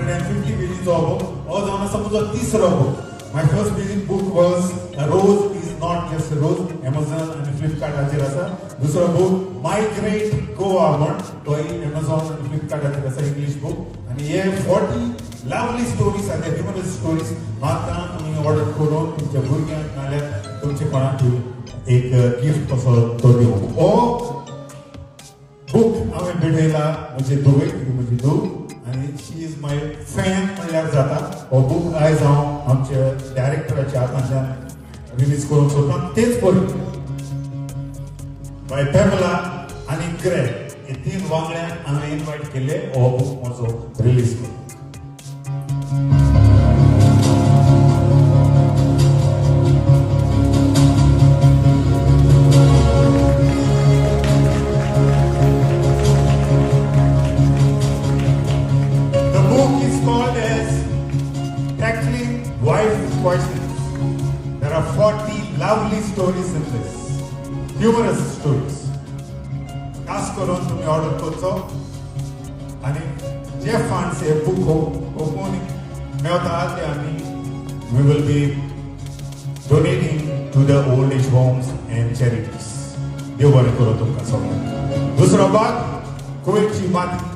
150 पेजीचो हो बूक. हो जावन आसा म्हजो तिसरो book. My first book was rose is not just rose, Amazon आनी फ्लिपकार्टाचेर आसा. दुसरो बूक माय ग्रेट गोवा म्हण, तोय एमेझॉन आनी फ्लिपकार्टाचेर आसा, इंग्लीश बूक. आनी हे 40 लवली स्टोरीज आसा, ह्युमरस स्टोरीज. म्हाका तुमी ऑर्डर करून तुमच्या भुरग्यांक नाल्यार तुमचे कोणाक एक गिफ्ट कसो तो दिवंक. हो बूक हांवें भेटयला म्हजे धुवेक, म्हजी धूव आनी शी is my fan म्हणल्यार जाता. हो बूक आयज हांव आमच्या डायरेक्टराच्या हातांतल्यान रिलीज करूंक सोदतां. तेच परी बाय पॅमला आनी ग्रेग हे तीन वांगड्यांक हांवें इनवायट केल्ले हो बूक म्हजो रिलीज करूंक. The book is called as Tackling Wife Questions. There are 40 lovely stories in this, humorous stories. खास करून तुम्ही ऑर्डर करचो आनी जे फंड्स हे बूक ओपन मेळटा ते आमी we will be donating to the old age homes and charities. देव बरें करूं तुमकां सगळ्यांक. दुसरो भाग, कुवेतची माती.